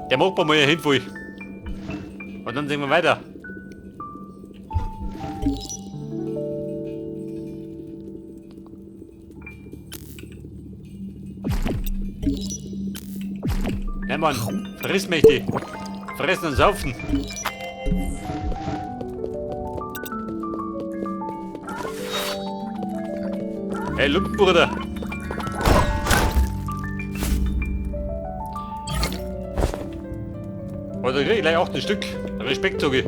Der macht mal einen Hinfall. Und dann sehen wir weiter. Ja, Mann, friss mich die. Fressen und saufen. Hey, Lumpenbruder. Oh, da krieg ich gleich auch ein Stück. Respekt, sag ich.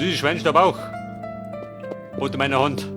Dieses Schweinstab auch. Unter meiner Hand.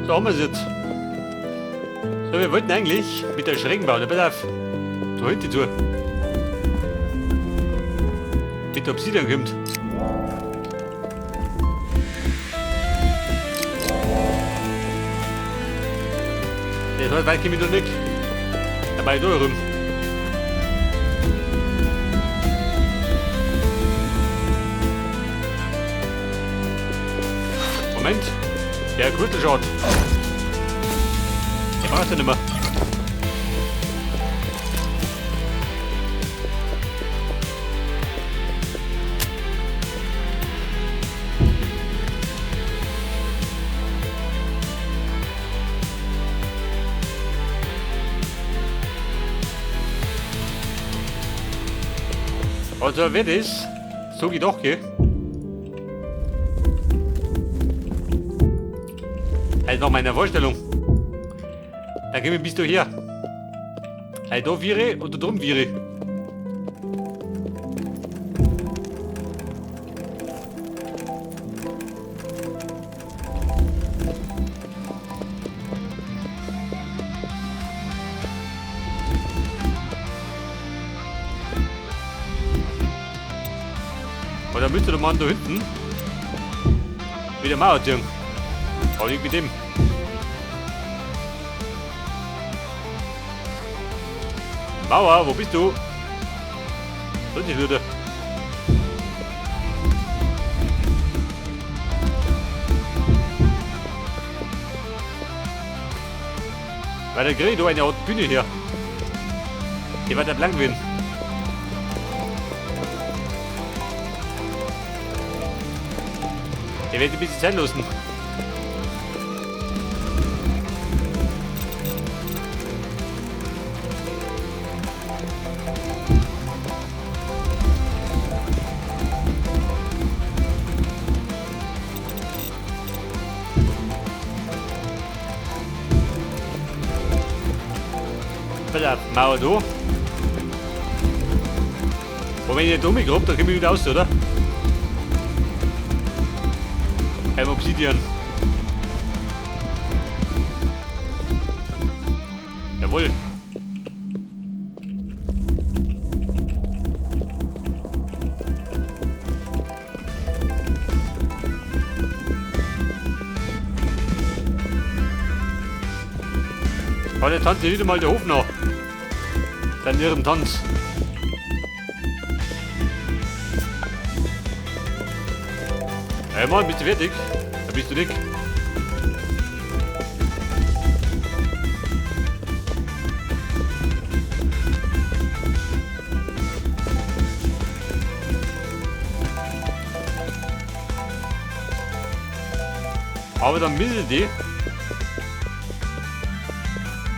So haben wir es jetzt. So, wir wollten eigentlich mit der Schrägen bauen. Pass auf. Da hinten zu. Mit der Obsidian kommt. Das heißt, weit komme ich noch nicht. Da war ich da rum. Moment. Der Crystal Der braucht ja nicht mehr. Also wer das, so geht doch, gell? Also nach meiner Vorstellung. Da gehen wir bis du her. Also da viere und da drum viere. Oder müsste der Mann da hinten wieder Mauer ziehen. Aber nicht mit dem. Mauer, wo bist du? Da ist wieder. Weil da krieg ich da eine Art Bühne her. Die wird ja blank werden. Der wird ein bisschen Zeit lassen. Pass auf, Mauer da. Und wenn ich nicht umgegrabe, dann komme ich wieder raus, oder? Beim Obsidian. Jawohl. Aber der tanzt ja wieder mal der Hof noch. Seinen irren Tanz. Hey Mann, bist du fertig? Da bist du nicht. Aber dann müssen die.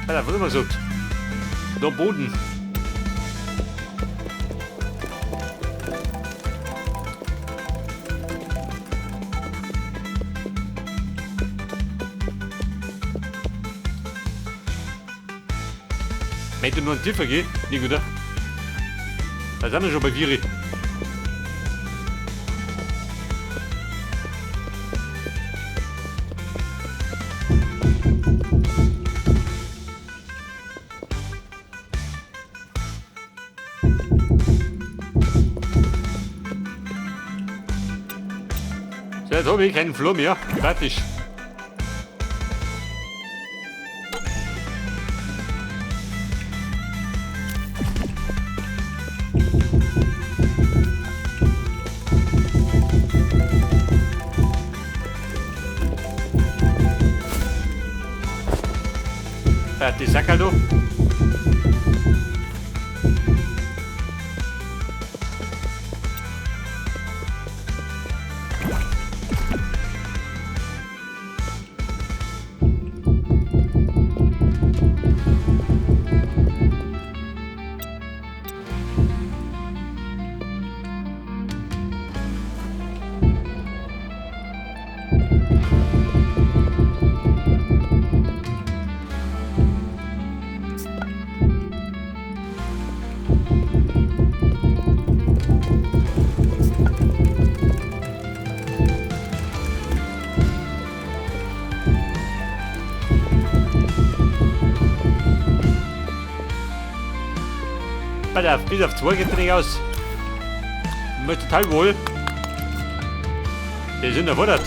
Alter, was haben wir gesagt? Da Boden. Wenn du nur einen tiefer gehst, nicht oder? Da sind wir schon bei Viri. Jetzt habe ich keinen Flur mehr. Fertig. Fertig, Sackerl du. Pass auf, bis auf 2 geht nicht aus. Ich möchte total wohl. Die sind erfordert.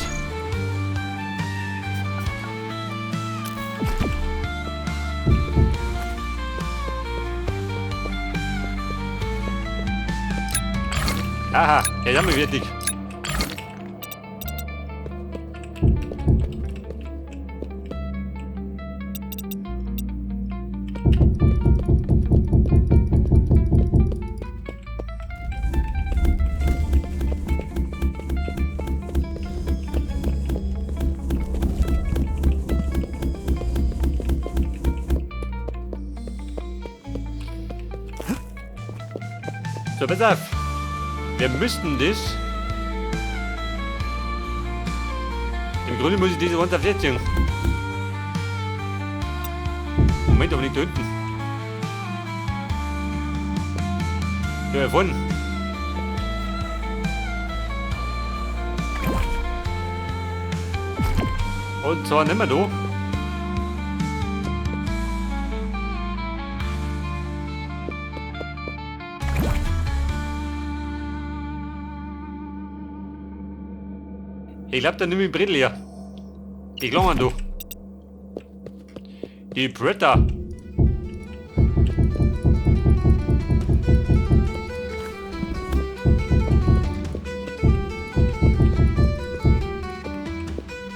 Aha, jetzt haben wir wirklich. So, pass auf. Wir müssten das. Im Grunde muss ich diese Wand auf. Moment, aber nicht da hinten. Ja, vorne. Und zwar nicht mehr da. Ich glaube, da nehme ich Brettel her. Die Klammern da. Die Bretter.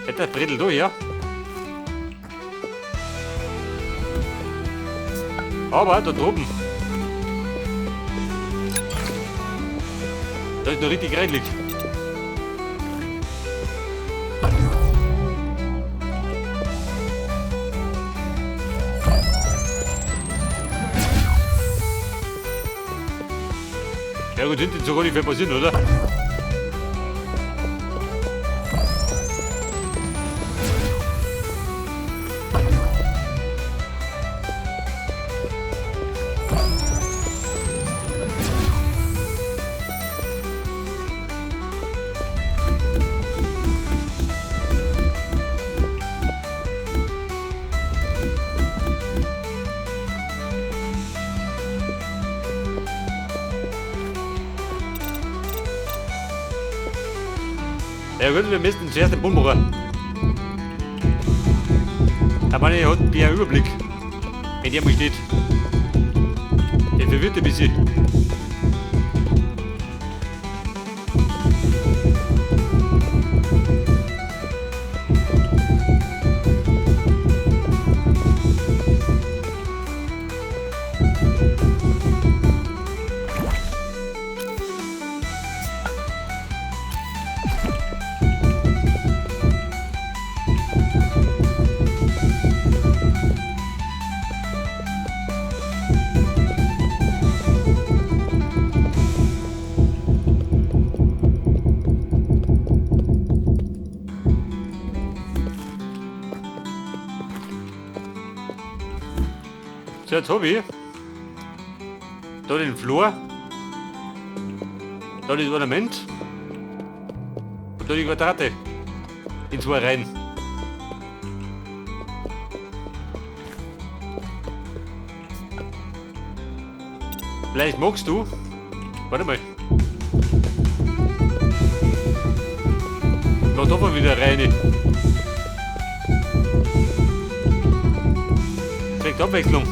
Hätte das Brettel da her. Aber da drüben. Da ist noch richtig reinlich. Ja gut, hinten so gar nicht viel passieren, oder? Ja gut, wir müssen zuerst den Bund machen. Da man hat einen Überblick, wenn der mal steht. Der verwirrt ein bisschen. So, jetzt hab ich da den Flur, da das Ornament und da die Quadrate in zwei Reihen. Vielleicht magst du, warte mal, Mach doch mal wieder rein. Zweckt Abwechslung.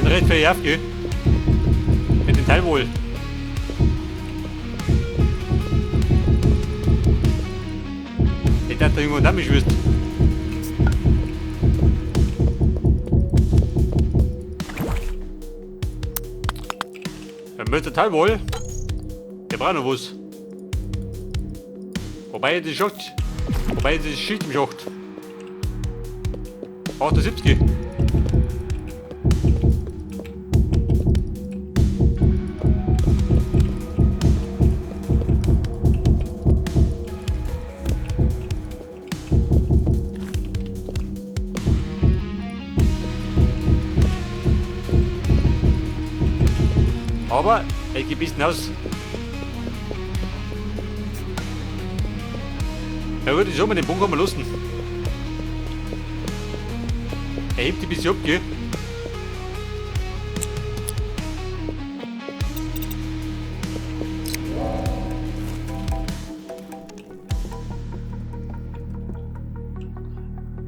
Recht verjährt, gell? Mit dem Teil wohl. Ich dachte, irgendwo da mich wüsste. Dann müsste Teil wohl. Der braucht noch was. Wobei die Schacht. Wobei die Schicht im Schacht. 78. Aber er geht ein bisschen aus. Ja gut, ich soll mal den Bunker mal lassen. Er hebt die ein bisschen ab, gell?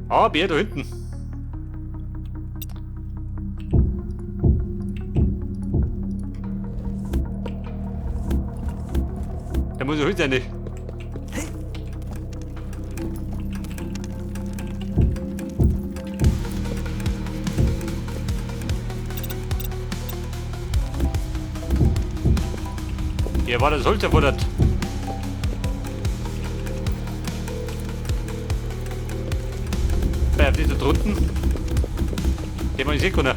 Ah, Bär da hinten. Da muss ich heute sein. Hier war das Holz erfordert. Bei dieser drunten. Den man nicht sehen können.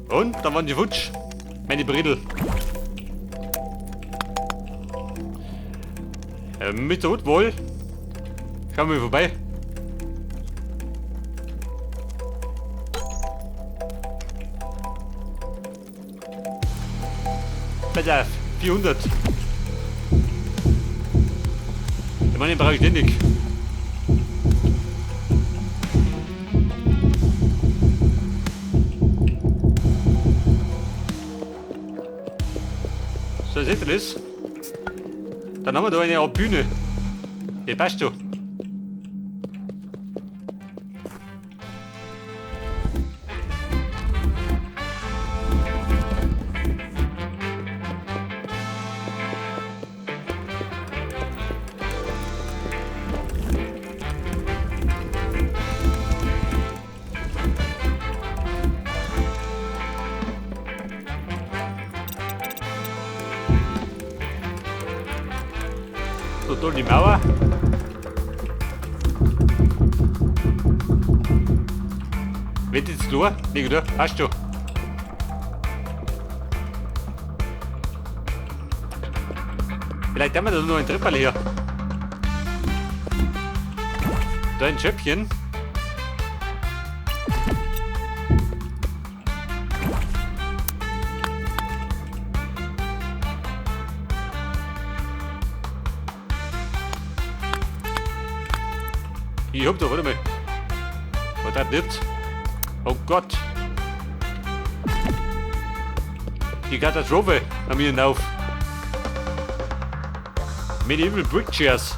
Und dann waren die futsch. Meine Bredel. Mit der Hut wohl. Schauen wir vorbei. Pass auf, 400. Den Mann, den brauche ich ständig. So, seht ihr das? Dann haben wir da eine Art Bühne. Die passt schon. So, da die Mauer. Wird jetzt klar? Nee, oder? Passt schon. Vielleicht haben wir da noch ein Tripperl hier. Da ein Schöpfchen. Ich hab da, warte mal. Was hat das? Oh Gott. Die Katastrophe haben wir hinauf. Medieval Brick Chairs.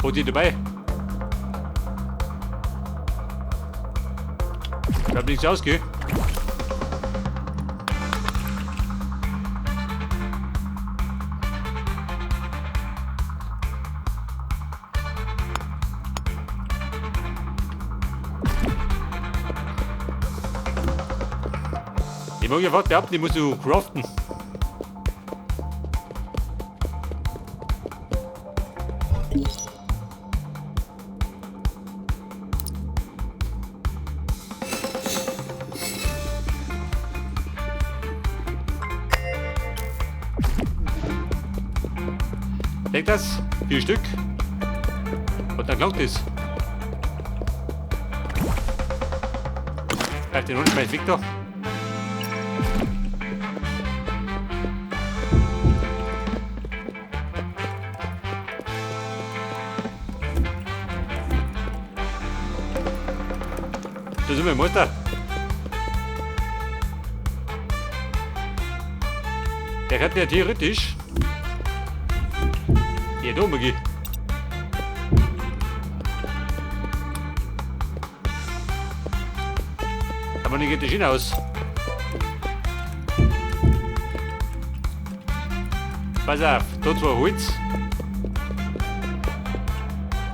Wo die dabei? Ich hab nichts ausgeh. Ich mag ja fast behaupten, ich muss so craften. Leg das, 4 Stück. Und dann klappt es. Greif den Hund, schmeiß Victor. Da sind wir im Muster. Der hat ja theoretisch hier da oben. Aber nicht geht das hinaus. Pass auf, da 2 Holz.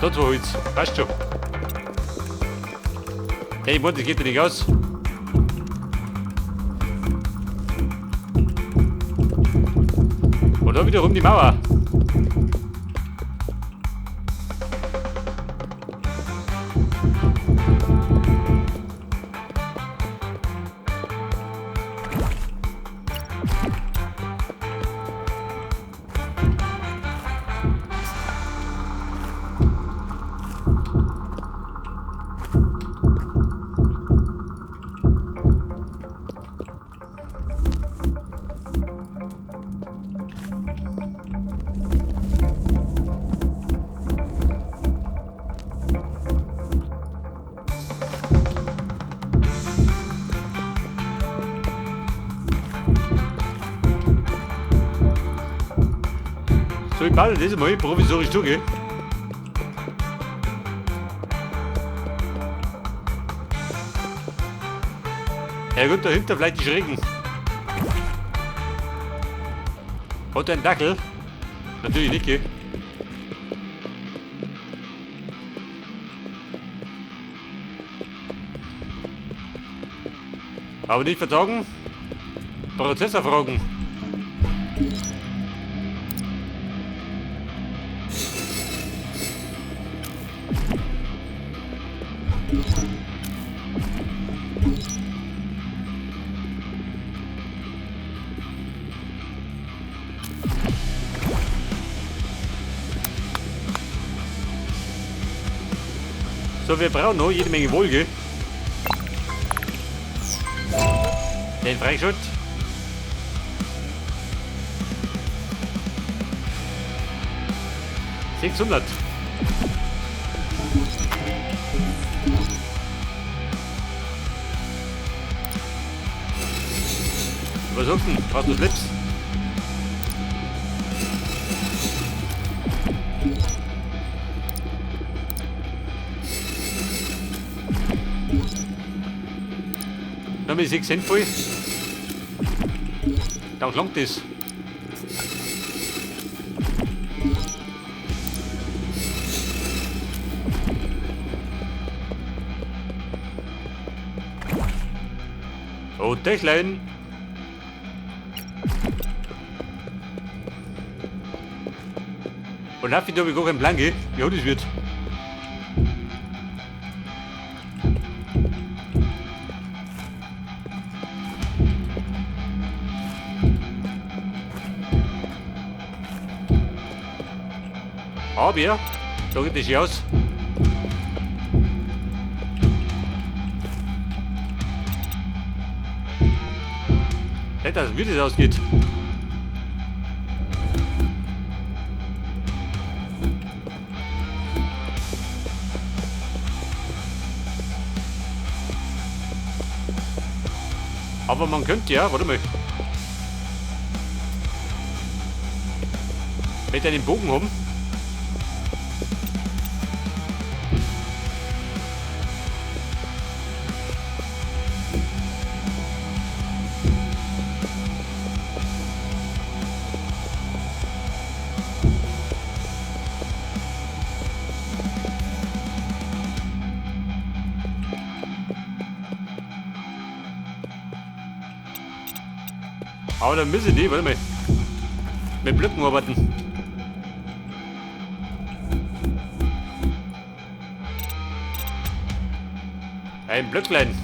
Da 2 Holz, passt schon. Hey, Mann, das geht ja nicht aus. Und da wiederum die Mauer. So, ich baue das mal provisorisch durch, gell? Ja gut, dahinter vielleicht die Schrägen. Hat er einen Dackel? Natürlich nicht, gell? Aber nicht verzagen. Prozessor fragen. So, wir brauchen noch jede Menge Wolke. Den Freischott. 600. Was sagst du denn? Brauchst du Slips? Dann bin ich 6 Cent voll. Dann klangt das. Oh, Dächlein. Und dafür habe ich gar keinen Plan, gell? Wie hoch das wird. Aber, da geht es aus. Nicht, dass wie das ausgeht. Aber man könnte ja, warte mal. Wenn ich einen Bogen haben. Aber dann müssen die, warte mal, mit Blöcken arbeiten. Ein Blöcklein.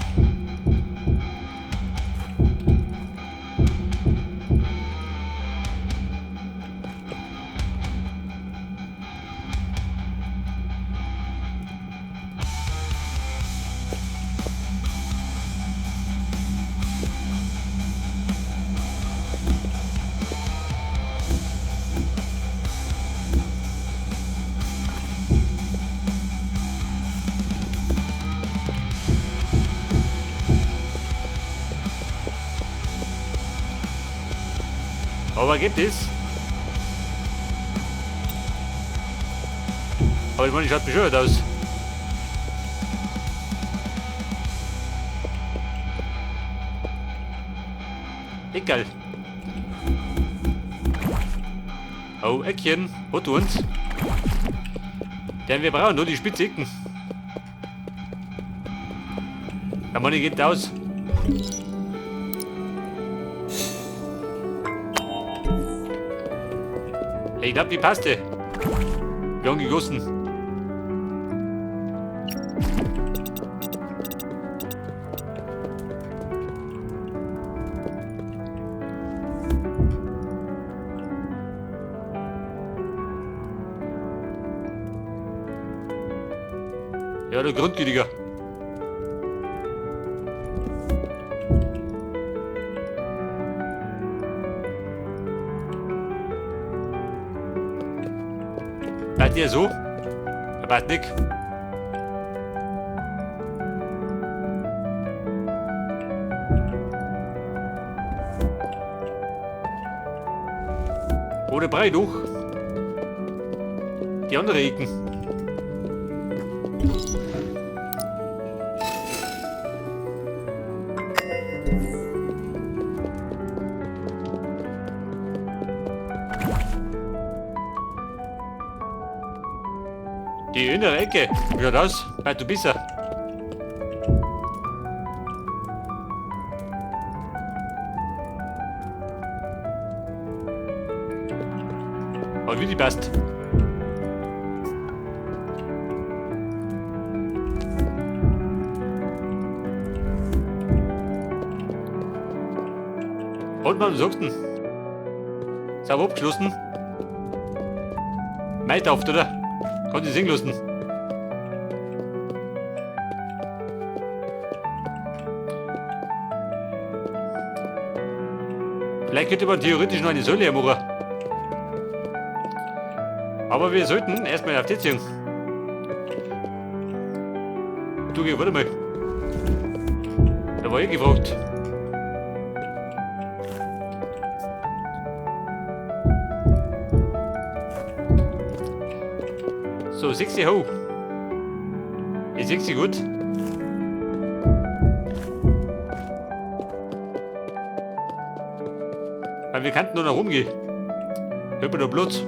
Aber gibt es? Aber ich meine, schaut bescheuert aus. Egal. Oh, Eckchen, hat uns. Denn wir brauchen nur die spitze Ecken. Der Mann geht aus. Ich glaube, die passte. Wir haben gegossen. Ja, der Grundgütiger. Bleibt ihr so? Passt nicht. Oder breit durch. Die andere Ecken. Die innere Ecke. Wie schaut aus? Weit du bist. Aber wie die passt. Und man sagten. Sauber abgeschlossen. Mei tauft, oder? Kann sich sehen lassen. Vielleicht könnte man theoretisch noch eine Säule machen. Aber wir sollten erstmal auf die ziehen. Du, geh, warte mal. Da war ich gefragt. So, 60 hoch. Ich sehe sie gut. Weil wir könnten nur noch rumgehen. Hört man da Blut.